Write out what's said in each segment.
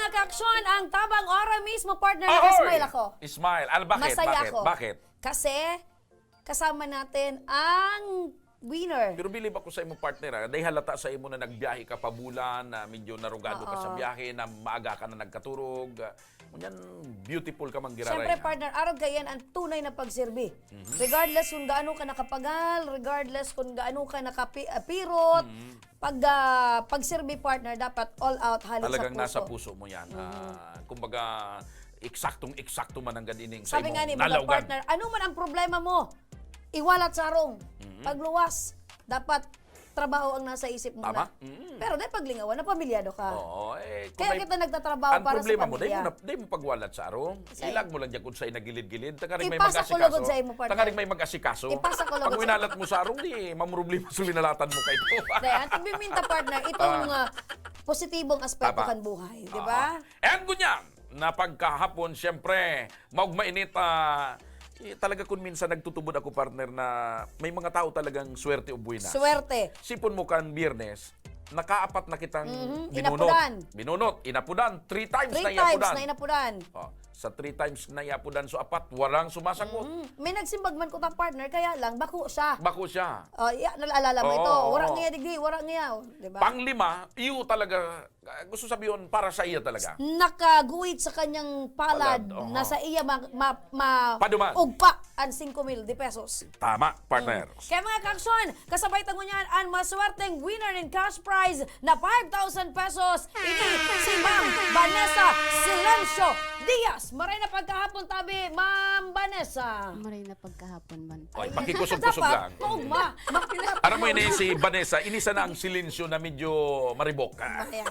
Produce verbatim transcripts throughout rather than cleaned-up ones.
Kaaksyon, ang tabang ora mismo, partner, Ahoy! Smile ako. Smile. Al-, bakit? Masaya Bakit? ako. Bakit? Kasi, kasama natin ang winner. Pero bilib ako sa imo, partner, ah. Dahil halata sa imo na nagbiyahe ka pa bulan, na medyo narugado ka sa Oo. biyahe, na maaga ka na nagkaturog. Ah, ngunyan, beautiful ka man giraray, Siyempre, ah. partner, arog kaiyan ang tunay na pagserbi. Mhm. Regardless kung gaano ka nakapagal, regardless kung gaano ka nakapi-, ah, pirot, Mhm. pag, ah, pagserbi, partner, dapat all out, hale sa Talagang nasa puso. puso mo yan. Mhm. Ah, kumbaga, eksaktong-eksakto man ang gadining sa Sabi imong nga ni mga nalaogan. partner, "Ano man ang problema mo, iwalat sa harong. Mhm. Pagluwas, dapat trabaho ang nasa isip mo Tama? na." Mhm. Pero dahil paglingawan na, pamilyado ka. Oo, eh, kung Kaya may kita nagtatrabaho ang para sa problema mo, dahil pamilya. mo na, dahil mo pagwalat sa harong, Sa ilag mo lang dyan kung sa'yo nagilid-gilid. Tangaring may Ipasa mag-asikaso. ko lugod sa imo, partner. Tangaring may mag-asikaso. Ipasa ko lugod Pag sa winalat mo sa harong, di mamroblema sa winalatan mo kayo. Dahil, ang tigbiminta, partner, itong, Ah. ah, positibong aspeto Tama. kan buhay, di ba? Ah. And ngunyan, na pagkahapon, siyempre, maugmainit, ah, eh, talaga kung minsan nagtutubod ako, partner, na may mga tao talagang swerte o buwinas. Swerte. Sipon mo kan Biyernes, nakaapat na kitang Mhm, binunot. inapudan. Binunot, inapudan. Three times Three na times inapudan. na inapudan. Oh, sa three times na iapudan, so apat, warang sumasagot. Mhm. May nagsimbag man ko tang partner, kaya lang, bako siya. Bako siya. Oh, iya, naalala mo Oo, ito? Wara oo. niya digdi, wara niya, oh, di ba? Panglima, iyo talaga, ah, gusto sabihin, para sa iya talaga. Nakaguhit sa kanyang palad Palad, oo. na sa iya ma-, ma-, ma-, Paduman. ugpa ang singko mil de pesos. Tama, partner. Mm. Kaya mga kaaksyon, kasabay ta ngunyan an maswerteng winner nin cash prize na five thousand pesos. Ini si Ma'am Vanessa Silencio Diaz. Maray na pagkahapon tabi, Ma'am Vanessa. Maray na pagkahapon man. Oy, Ay, pakikusog-kusog dapat, lang. maugma. Ma-, Aram mo ini si Vanessa, ini sana ang Silencio na medyo maribok. Ayan.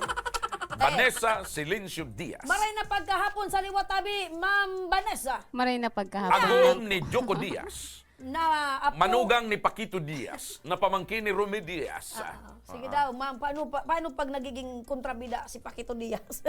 Vanessa Silencio Diaz. Maray na pagkahapon sa liwat tabi, Ma'am Vanessa. Maray na pagkahapon. Agom ni Joko Diaz. Na apo. Manugang ni Paquito Diaz, na pamangkin ni Romy Diaz. Ah, sige Ah. daw, ma'am, paano pa, paano pag nagiging kontrabida si Paquito Diaz?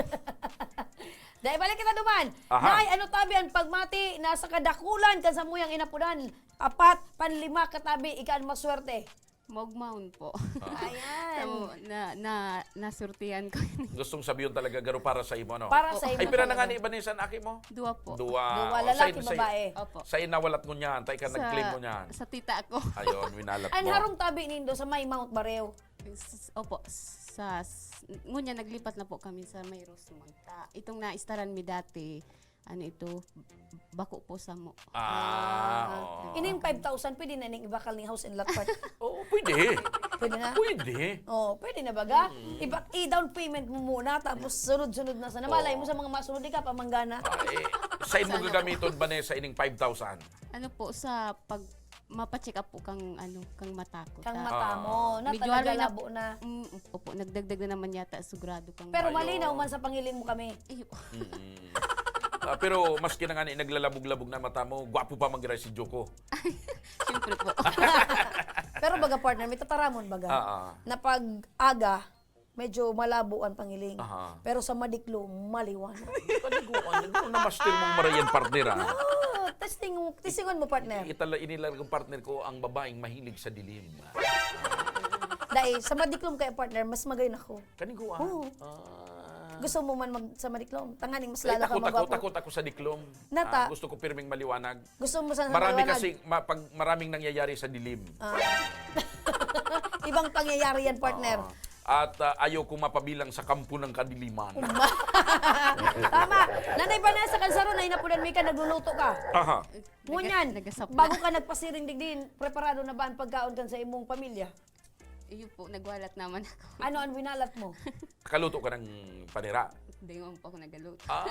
Dai, balik kita duman. Aha. Nay, ano tabi ang pagmati na sa kadakulan kan samuyang inapudan? Apat, panlima ka tabi, ika an maswerte. Maugmahon po. Ah. Ayan. So, na, na, nasurtihan ko yun. Gustong sabihin talaga, garo para sa imo, no? Para sa Opo. imo Ay, pira na nga talaga. ni Vanessa an aki mo? Dua po. Dua. Dua, O, lalaki, sa, sa, babae. Opo. Sa inawalat mo niyan, tayo ka Sa, nag-claim mo niyan. sa tita ko. Ayun, winalat An mo. harong tabi nindo sa may Mount Bareo. S-, opo, sa, s-, ngunyan naglipat na po kami sa may Rosemont. Ta, itong naistaran mi dati, ano ito, bako po samo. Ah, Ah. oo. Ining five thousand, pwede na ning ibakal ning house and lot, part. Oo, pwede. Pwede na? Pwede. Oh, pwede na baga? Mm. Iba-, i-down payment mo muna, tapos sunod-sunod na sana. Malay mo sa mga masunod, di ka pa manggana. Ah, eh, saan mo Sana po. gagamiton, Vanessa, ining five thousand? Ano po, sa pag, mapa-check up po kang, ano, kang mata ko. Kang Ta-, mata Ah. mo. Na Medyo talaga aray na labo na. Mm, opo, nagdagdag na naman yata, sigurado kang Pero Ayo. malinaw man sa pangiling mo kami. Iyo. Mm. Ah, pero maski na nga ni naglalabog-labog na mata mo, gwapo pa man giraray si Joko. Siyempre po. Pero baga, partner, may tataramon baga. Ah, ah. Na pag aga, medyo malabo ang pangiling. Aha. Pero sa madiklo, maliwanag. Kaniguan, ano na master mong marayan, partner, ah? No, testing, testingon mo, partner. Itala, inilargang partner ko ang babaeng mahilig sa dilim. Dai, sa madiklom kaya, partner, mas magayon ako. Kaniguan? Oo. Ah. Gusto mo man mag-, sa madiklom? Tanganing mas Ay, lalo ka takot ako, magwapo. takot ako sa diklom. Nata. Ah, gusto ko pirming maliwanag. Gusto mo sa Marami maliwanag? kasi, ma-, pag maraming nangyayari sa dilim. Ah. Ibang pangyayari yan, partner. Oo. At, ah, ayaw kong mapabilang sa kampo ng kadiliman. Uma-, Tama. Nanay Vanessa, kan saro na inapudan mi ka, nagluluto ka. Aha. Ngunyan, Naga-, nagasap na. bago ka nagpasiring digdi, preparado na ba ang pagkaon kan sa imong pamilya? Iyo po, nagwalat naman ako. Ano ang winalat mo? Kaluto ka ng panira? Hindi naman po ako nagaluto. Ah,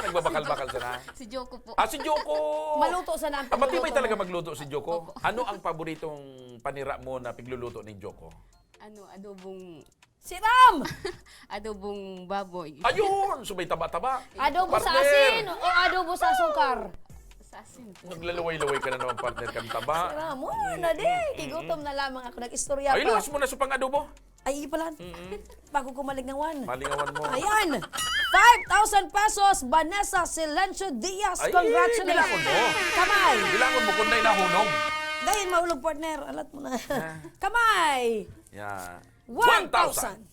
nagbabakal-bakal sana? Si Joko po. Ah, si Joko! Maluto sana ang Ah, matibay pagluluto talaga mo. magluto si Joko. Opo. Ano ang paboritong panira mo na pigluluto ni Joko? Ano, adobong Siram! adobong baboy. Ayun! Subay taba-taba. Adobo sa Partner! asin o adobo sa asukar? Sa asin po. Naglalaway-laway ka na naman, partner, kang taba. Siram. Wala na, di. Mm, mm, Gigutom mm. na lamang ako. Nag-istorya Ay, pa. luwas mo na sa pang-adobo. Ay, pala. Mm-mm. Bago ko malingawan. Malingawan mo. Ayan. Five thousand pesos, Vanessa Silencio Diaz. Ay, Congratulations. bilangon mo. Kamay. Bilangon mo kung na'y nahulog. Dahil mahulog, partner. Alat mo na. Ah. Kamay. Yeah. One thousand. One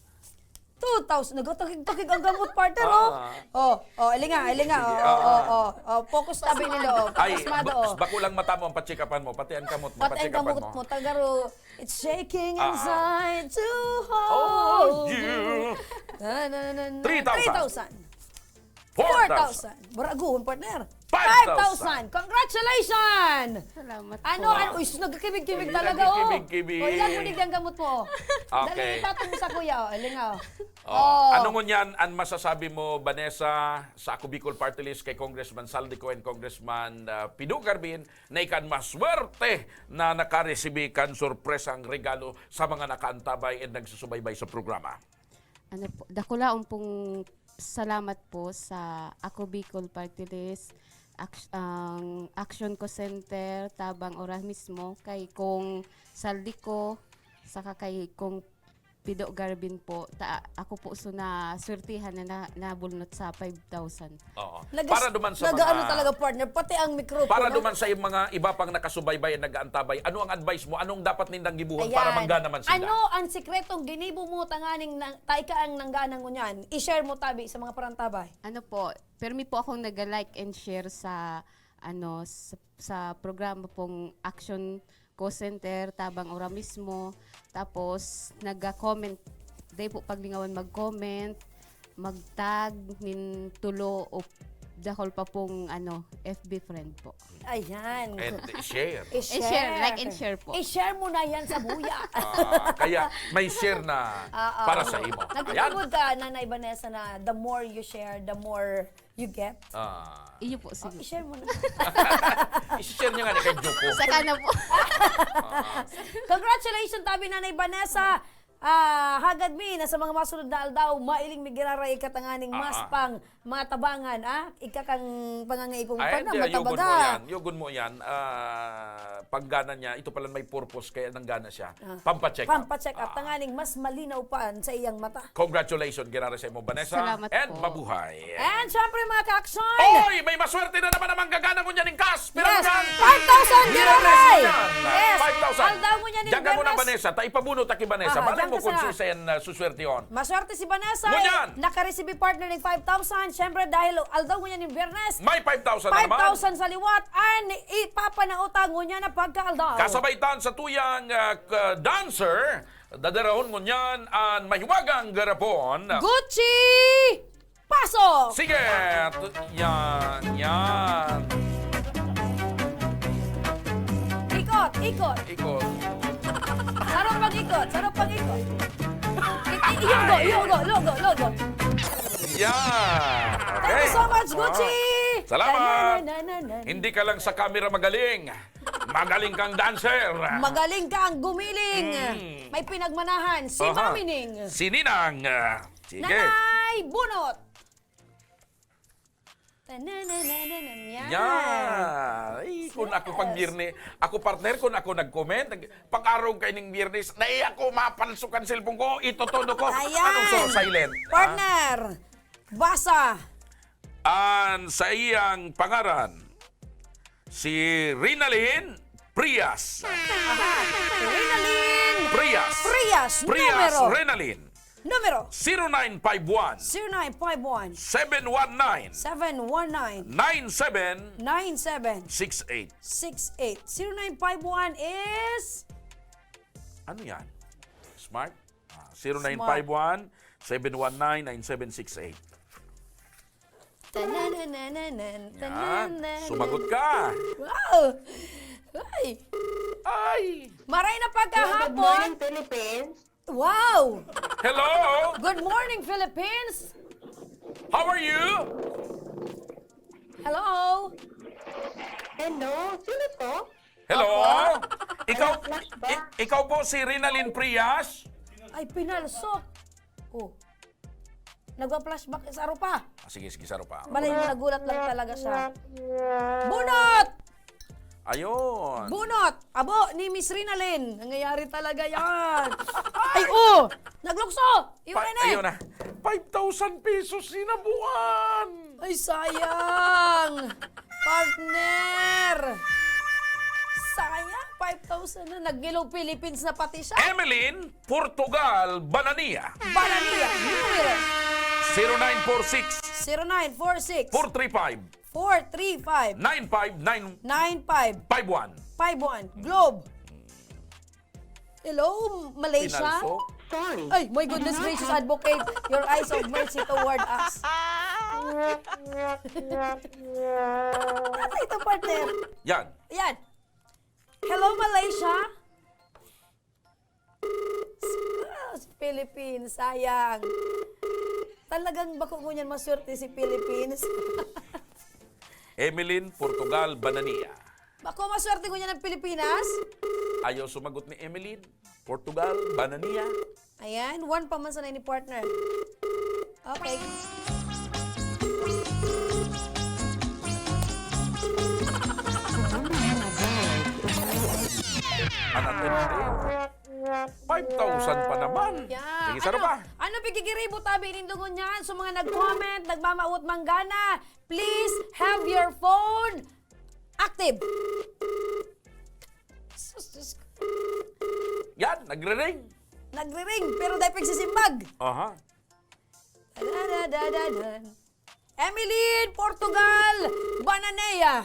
thousand. Two thousand. Nagkakig-kig ang gamot, partner, oh. Ah. Oh, oh, alinga, alinga. Sige, Oh, ah. oh, oh, oh. Focus tabi nila, oh. Ay, Pasmado, ba- oh. bako lang mata mo ang patsikapan mo, pati ang kamot mo, Pati ang patsikapan gamot mo. mo, tagaro. It's shaking Ah, ah. inside to Oh, hold you. you. Na, na, na, na. Three thousand. Three thousand. Four thousand. Four thousand. Baraguhon, partner. Five thousand. Five thousand. Congratulations! Salamat Ano, po. ano, uy, sus, nagkakibig-kibig Hindi talaga, oh. nagkikibig-kibig. O, ilan mo digdi ang gamot mo? Okay. Dali, ipatong mo sa kuya, oh. Aling, oh. Oh, Oh. ano ngunyan ang masasabi mo, Vanessa, sa Ako Bicol Party List kay Congressman Zaldy Co and Congressman, ah, Pido Garbin na ika an maswerte na nakaresibi kan sorpresang regalo sa mga nakaantabay and nagsusubaybay sa programa? Ano po, dakulaon pong salamat po sa Ako Bicol Party List, Ac-, ang Action Co Center, tabang ora mismo, kay Kong Zaldy Co, saka kay Kong Pido Garbin po. Ta-, ako po so naswertihan na, na, nabulnot sa five thousand. Oo. Nagas-, Para duman sa nagaano mga talaga, partner, pati ang mikropono. Para duman sa mga iba pang nakasubaybay at nag-aantabay, ano ang advice mo? Anong dapat nindang gibuhon para Ayan. manggana man sila? Ano ang sikretong ginibo mo tanganing na, ta ika ang nanggana ngunyan? I-share mo tabi sa mga parantabay. Ano po, permi po akong naga-like and share sa, ano, sa, sa programa pong Action Co Center, tabang ora mismo. Tapos, naga-comment. Dai po paglingawan mag-comment, mag-tag nin tulo o dakul pa pong, ano, F B friend po. Ayan. And share. I-share. I-share, like and share po. I-share mo na yan sa buya. Ah, kaya may share na Oo. para sa imo. Ayan. Nagtutubod ka, Nanay Vanessa, na the more you share, the more you get? Ah. Iyo po, Oh, sige. i-share mo na. I-share niya nga ni kay Joko. Saka na po. Ah. Congratulations, tabi Nanay Vanessa. Ah, hagad mi na sa mga masunod na aldaw, mailing mi giraray ika tanganing mas Ah, ah. pang matabangan, ah? Ika kang pangangaipo mo Ay, pa na, hindi, yugon mo matabaga. yan. Yugon mo yan. Ah, panggana niya, ito pala may purpose, kaya nanggana siya. Ah. Pampacheck up. Pampacheck up. Ah. Tanganing mas malinaw pa sa iyang mata. Congratulations, giraray sa imo, Vanessa. Salamat And po. mabuhay. And syempre, mga ka-action! Oy! May maswerte na naman ang manggagana ngunyan ning cash! Pero Yes! ngunyan, Five thousand, Biyernes giraray! ngunyan. Yes! Five thousand. Aldaw ngunyan ning Diyan ka muna, Biyernes. Vanessa. Ta, ipabuno ta ki Vanessa. Ah, Malay diyan mo ka kung sa sisay ang, ah, suswertehon. Maswerte si Vanessa, Ngunyan! eh. Nakaresibi, partner, ning five thousand. Syempre, dahil aldaw ngunyan ning Biyernes, May five thousand na naman. five thousand sa liwat, and ipapanautang ngunyan na pagkaaldaw. Kasabay tan sa tuyang, ah, k-, dancer, dadarahon ngunyan an mahiwagang garapon. Gucci! Pasok! Sige! Tu-, yan, yan. Ikot, ikot. Ikot. Sarong pag-ikot, sarong pag-ikot. I-, i-, iyogo, iyogo, logo, logo. Yan. Thank you Okay. so much, Gucci! Ah. Salamat. Tananananan. Hindi ka lang sa camera magaling. Magaling kang dancer. Magaling kang gumiling. Mm. May pinagmanahan. Si Aha. Mami Ning. Si Ninang. Ah, sige. Nanay, bunot. Tananananan. Yan. Yan. Ay, kung ako pag Yes. Biyernes, ako partner, kung ako nag-comment, nag-, pag-araw kaining Biyernes, na eh, ako mapalsukan cellphone ko, itotodo ko. Ayan. Anong so silent? Ha? Partner, basa. An sa iyang pangaran, si Rinalyn Prias. Aha. Rinalyn Prias. Prias. Prias Numero. Rinalyn. Numero. Zero nine five one. Zero nine five one. Seven one nine. Seven one nine. Nine seven. Nine seven. Six eight. Six eight. Zero nine five one is Ano yan? Smart? Ah, zero nine five one, seven one nine, nine seven six eight. Tananananan, Yan. tanana. Sumagot ka. Wow! Ay! Ay! Maray na Hello, good pagkahapon. morning, Philippines. Wow! Hello? Good morning, Philippines! How are you? Hello? Hello, sino to? Hello? Ako? Ikaw, Wala, flashback. i-, ikaw po si Rinalyn Prias? Ay, pinalsok. Oh. Nagwa-flashback sa arupa. Ah, sige, sige, sa arupa. Balay mo, nagulat lang talaga siya. Bunot! Ayun. Bunot! Abo, ni Miss Rinalyn. Nangyayari talaga yan. Ay, oh! Naglukso! Iwan Pa-, na eh! ayun na. Five thousand pesos sinabuan! Ay, sayang! Partner! Sayang, Five thousand na, nag-Hello Philippines na pati siya. Emeline Portugal Banania. Banania, numero. Zero nine four six. Zero nine four six. Four three five. Four three five. Nine five nine. Nine five. Five one. Five one. Globe. Hello, Malaysia? Pinalso? Sorry. Ay, my goodness gracious, advocate your eyes of mercy toward us. Ano ito, partner? Yan. Yan. Hello, Malaysia? Ah, Philippines, sayang. Talagang bako ngunyan maswerte si Philippines. Emeline Portugal Banania. Bako maswerte ngunyan ang Pilipinas? Ayaw sumagot ni Emeline Portugal Banania. Ayan, one pa man sana ni partner. Okay. Anak ko, five thousand pa naman. Yeah. Sige, saro pa. Ano pigigiribo tabi nindongon niyan? So, mga nag-comment, nagmamawot manggana, please have your phone active. Sus, Diyos ko. Yan, nagre-ring. Nagre-ring, pero dahil pagsisimbag. Aha. Da, da, da, da, da. Emeline Portugal Bananea.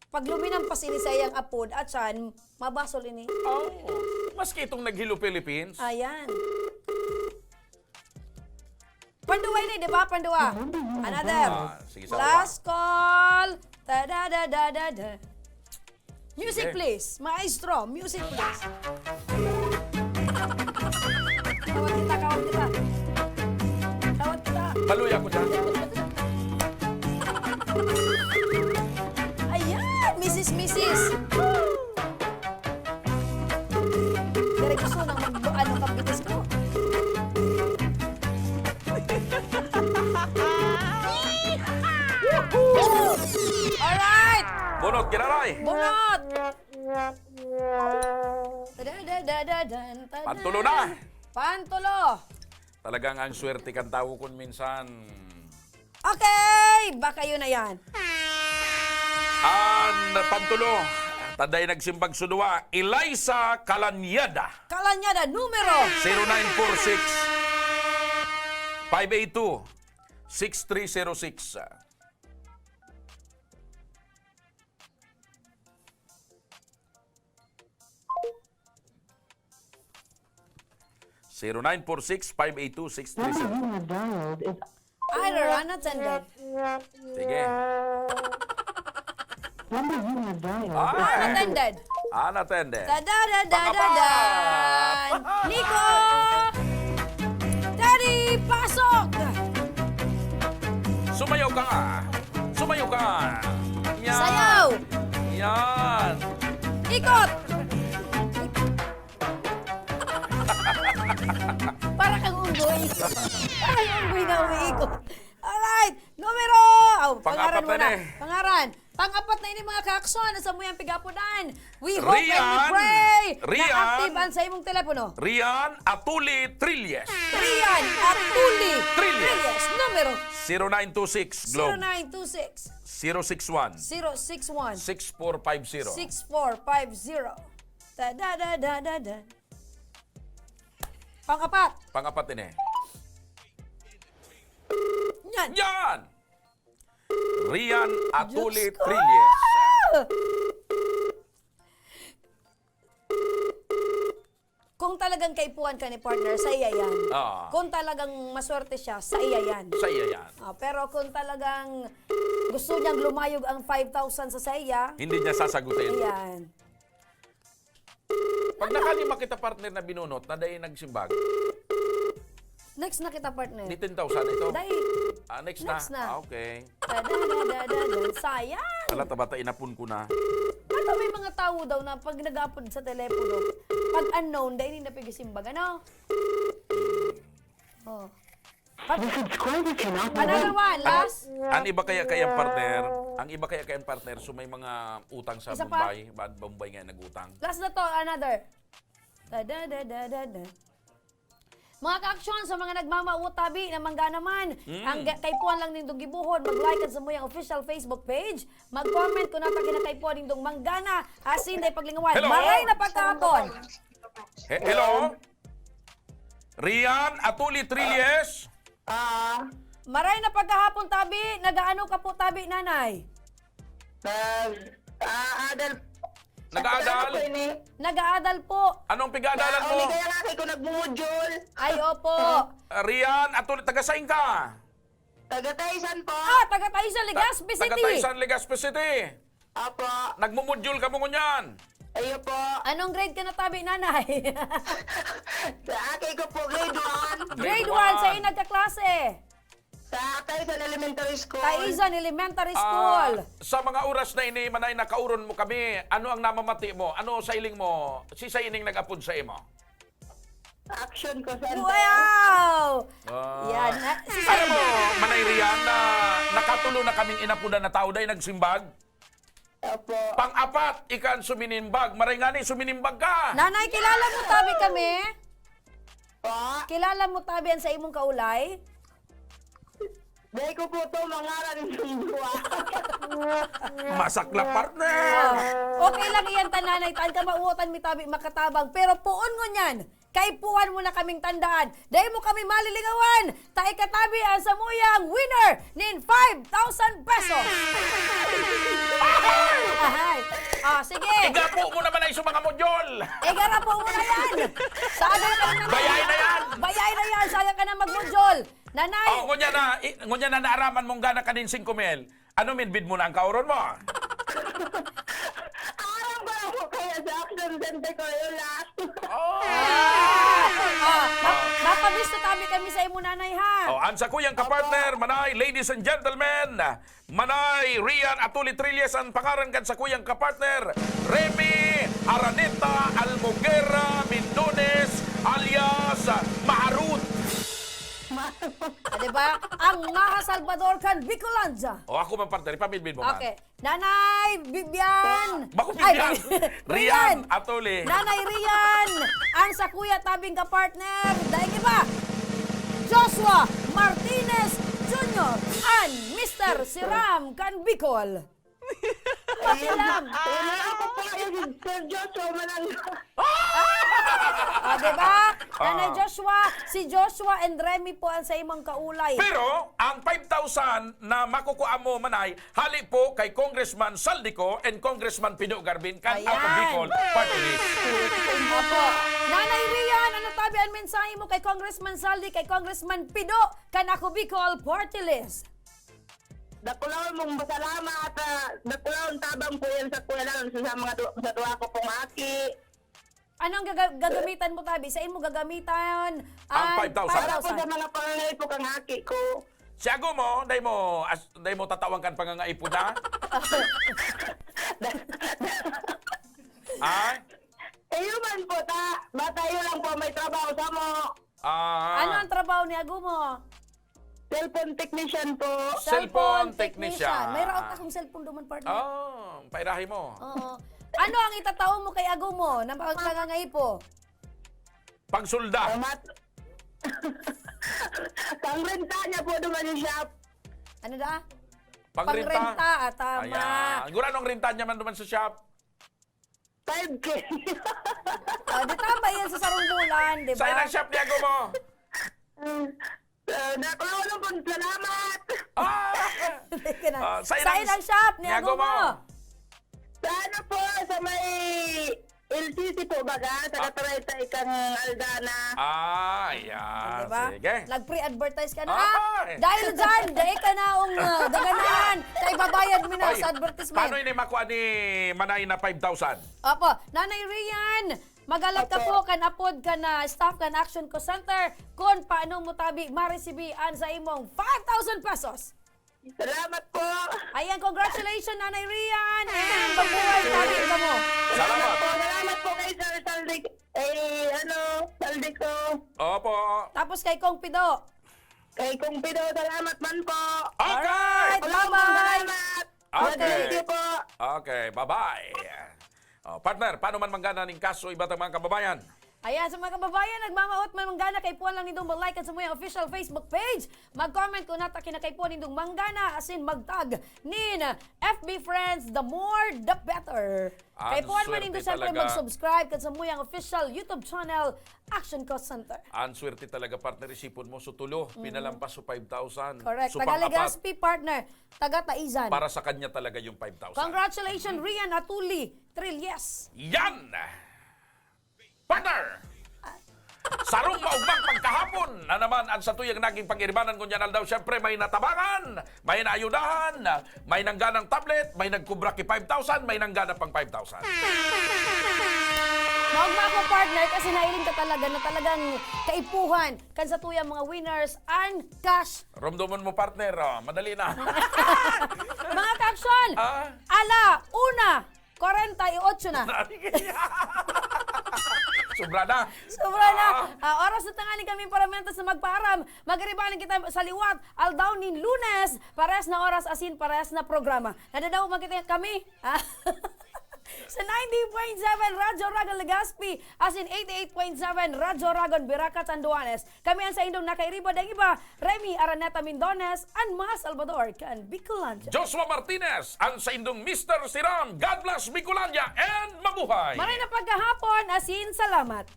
Pag luminampas ini sa iyang apod at siyan, mabasol ini. Oh, maski itong nag-Hello Philippines. Ayan. Pandua ini, di ba? Pandua. Another. Ah, sige, sa Last call. Ta da da da da da. Music, sige, please. Maestro, music, please. Kawat kita, kawat kita. Kawat kita. Paluya ko dyan. Ayan, misis, misis. Diri gusto nang mag-, ano, kapitis ko. Alright! Bunot, Giraray! Bunot! Da, da, da, da, dan, ta, Pantulo na! Pantulo! Talagang ang swerte kan tawo kun minsan. Okay! Baka yun na yan. Ang pantulo, taday nagsimbag suduwa, Eliza Kalanyada. Kalanyada, numero? Zero nine four six, five eight two, six three zero six. Zero nine four six, five eight two, six three zero. Number you have dialed is Either unattended. Sige. Number you have dialed is Ay! Unattended. Unattended. Ta-da-da-da-da-dan! Pakapat! Nico! Daddy, pasok! Sumayaw ka nga. Sumayaw ka. Yan. Sayaw! Yan. Ikot! Para kang unggoy. Para kang unggoy na umiikot. Alright, numero! Oh, pangaran mo na. Pang-apat na ini. Pangaran. Pang-apat na ini, mga kaakson, sa muyang pigapudan. We hope and we Rian, pray na Rian, active ang sa imong telepono. Rian Atuli Trilles. Rian Atuli Trilles. Trilles. Numero. Zero nine two six, Globe. Zero nine two six. Zero six one. Zero six one. Six four five zero. Six four five zero. Ta-da-da-da-da-da. Pang-apat. Pang-apat ini. Yan. Yan! Rian Atuli Diyos ko! Trilles. Kung talagang kaipuhan ka ni partner, sa iya yan. Ah. Kung talagang maswerte siya, sa iya yan. Sa iya yan. Ah, pero kung talagang gusto niyang lumayog ang five thousand sa, sa iya, Hindi niya sasagutin. Ayan. Pag nakalima kita, partner, na binunot, na dai nagsimbag. Next na kita, partner. Ni ten thousand ito? Dai. Ah, next na? Next na. Ah, okay. Da, da, da, da, da, da. Sayang. Ala, tabata, inapon ko na. Ano, may mga tao daw na pag nag-aapod sa telepono, pag unknown, dai nila pag-isimbag, ano? Oh. The subscriber cannot be Another reached. One, last. An iba kaya, kayang partner, ang iba kaya kayang partner, so may mga utang sa Isa pa? Bombay, ba-, Bombay nga nag-utang. Last na to, another. Da, da, da, da, da, da. Mga ka-aksyon, sa mga nagmamawot tabi na manggana man, Mm. ang ga-, kaipuhan lang nindong gibohon, mag-like kan samuyang official Facebook page, mag-comment kung nata kinakaipuhan nindong manggana, asin dai paglingawan. Hello? Maray na pagkahapon. He-, hello? Rian Atuli Trilles? Ah. Maray na pagkahapon, tabi. Nagaano ka po, tabi, nanay? Nag-aadal. Nag-aadal? Ano po ini? Nag-aadal po. Anong pig-aadalan mo? Uli kaya nga kay ko nagmumudjol. Ay, opo. Ah, Rian, ato, taga sain ka? Taga Taysan po. Ah, taga Taysan, Ta-, Legazpi taga City. Taysan, Legazpi City. Opo. Nagmumudjol ka mo ngunyan? Ayo po. Anong grade ka na tabi, nanay? Sa aki ko po, grade one. Grade Grade one, sa one. Inagkaklase? Sa Taysan Elementary School. Taysan Elementary Ah, School. Sa mga oras na ini, manay nakauron mo kami, ano ang namamati mo? Ano sa iling mo? Si sa ining nag-apod sa imo? Action ko, Santa. Wow! Ah. Yan, na, si Alam mo, Santa. Manay Rian, na nakatulo na kaming inapudan na tao dahil nagsimbag. Opo. Pang-apat, ikan suminimbag. Maray nga ni, suminimbag ka. Nanay, kilala mo tabi kami? Pa? Kilala mo tabi ang sa imong kaulay? Dai ko po to, mangaran itong duwa. Masaklap, partner. Ah, okay lang iyan, ta nanay, taan ka mauotan mi tabi makatabang. Pero poon ngunyan, kaipuhan mo na kaming tandaan. Dai mo kami malilingawan. Ta ikatabi ang samuyang winner nin five thousand pesos. Ahay. Ah, sige. Igapo mo naman ay sa mga modyol. Igarapo mo na yan. Saan ka na? Bayay na yan. Bayay na yan. Saan ka na magmodyol? Nanay. Oh, ngunya na, i-, ngunya na naaraman mong gana ka nin singko mil. Ano, midbid mo na ang kauron mo? Aram ko lang po kaya sa action center ko, yun lang. Oh! Ah, ah, ma-, mapabisto tabi kami sa imo, nanay, ha? Oh, ang sakuyang Opo. Kapartner, manay, ladies and gentlemen, manay Rian Atuli Trillas ang pangaran kan sakuyang kapartner, Remy Araneta Almoguera Mindones alias Maharut. Ma- Ah, di ba? Ang Maha Salvador kan Bicolandia. O, ako man, partner, ipamidbid mo man. Okay. Nanay Vivian. Bako Ay, Vivian. Rian. Rian Atuli. Nanay Rian. Ang sakuya tabing ka-partner, daing iba. Joshua Martinez Junior and Mister Siram kan Bicol. Pati lang. Wala ako po, yung Sir Joshua Manang. Ah, di ba? Nanay Ah. Joshua, si Joshua and Remy po ang sa imong kaulay. Pero, ang five thousand na makukuha mo, manay, hali po kay Congressman Saldico and Congressman Pido Garbin, kan Ayan. Ako Bicol Party List. Opo. Nanay Rian, ano tabi ang mensahe mo kay Congressman Saldi, kay Congressman Pido, kan Ako Bicol Party List? Dakulaon mong pasalamat, ah, dakulaon tabang po yan sa kuya lang, sa, sa mga du-, sa duwa ko pong aki. Anong gaga-, gagamitan mo, tabi? Sa imo gagamitan Ang ang five thousand. Para po five thousand. Sa mga pangangaipo kang aki ko. Si Ago mo, dai mo, as-, dai mo tatawan kan pangangaipo na? Ay? Iyo man po, ta. Bata iyo lang po, may trabaho sa mo. Ah. Ano ang trabaho ni Ago mo? Cellphone technician po. Cellphone Cellphone technician. Technician. May raot akong cellphone duman, partner. Oh, pairahi mo. Oo. Ano ang itatao mo kay Ago mo na pag-, pangangaipo? Pagsulda. Ang mat-, pangrenta niya po duman yung shop. Ano da? Pangrenta? Pangrenta, ah, tama. Ayan. Gurano ang renta niya man duman sa shop? Five K. Ah, di tama yan sa sarong bulan, di ba? Sa ilang shop ni Ago mo? Ah, nakulong po, salamat. Ah! Hindi ka na. Ah, sa Sa ilang ilang shop ni Ago mo? Sa ano po, sa may L C C po, baga, sa Ah. Kataray-tay kang Aldana. Ah, ayan. Di ba? Sige. Nag-pre-advertise ka na, Opo, ah. Eh. Dahil dyan, dahil ka na ang, ah, gaganahan. Kaya ibabayad mo na Ay, sa advertisement. Paano ini makuha ni Manay na five thousand? Opo. Nanay Rian, magalat ka Opo. Po, kan apod ka na staff kan Action Call Center, kung paano mo tabi maresibi an sa imong five thousand pesos. Salamat po. Ayan, congratulations, Nanay Rian. And mabuhay tabi ka mo. Salamat. Salamat po. Salamat po kay Sir Saldi-, eh, ano, Saldico. Opo. Tapos kay Kong Pido. Kay Kong Pido, salamat man po. Okay. Alright, Wala pong bye-bye. Salamat. God Okay. Bless you po. Okay, bye-bye. Oh, partner, paano man manggana ning kaso iba tang mga kababayan? Ayan, sa mga kababayan, nagmamaot man manggana, kaipuhan lang nindong mag-like kan samuyang official Facebook page. Mag-comment kun nata kinakaipuhan nindong manggana, asin mag-tag nin F B friends, the more the better. Kaipuhan man nindo, siyempre, mag-subscribe kan samuyang official YouTube channel, Action Call Center. Ang swerte talaga, partner, isipon mo, so tulo, pinalampas so five thousand. Correct. So, taga Legazpi, partner. Taga Taizan. Para sa kanya talaga yung five thousand. Congratulations, Rian Atuli Trilles. Yan! Partner! Sarong maugmang pagkahapon na naman ang satuyang naging pag-iribanan ngunyan aldaw. Siyempre, may natabangan, may naayudahan, may nangganang tablet, may nagkubra ki five thousand, may nanggana pang five thousand. Maugma ako, partner, kasi nailing ka talaga na talagang kaipuhan kan satuyang mga winners and cash. Romdomon mo, partner, oh, madali na. Mga ka-aksyon, ah, ala una, kwarenta y ocho na. Sobra na. Sobra na. Ah. Ah, oras na tanganing kami paramentos na magpaaram. Mag-iribanan kita sa liwat, aldaw nin Lunes, pares na oras asin pares na programa. Nadadaog man kita kami. Ah. Sa ninety point seven Radyo Ragon Legazpi, asin eighty-eight point seven Radyo Ragon Virac, Catanduanes. Kami ang saindong nakairiba, daing iba, Remy Araneta Mindones, an mga Salvador kan Bicolandia. Joshua Martinez, ang saindong Mister Siram. God bless Bicolandia and mabuhay! Maray na pagkahapon, asin salamat.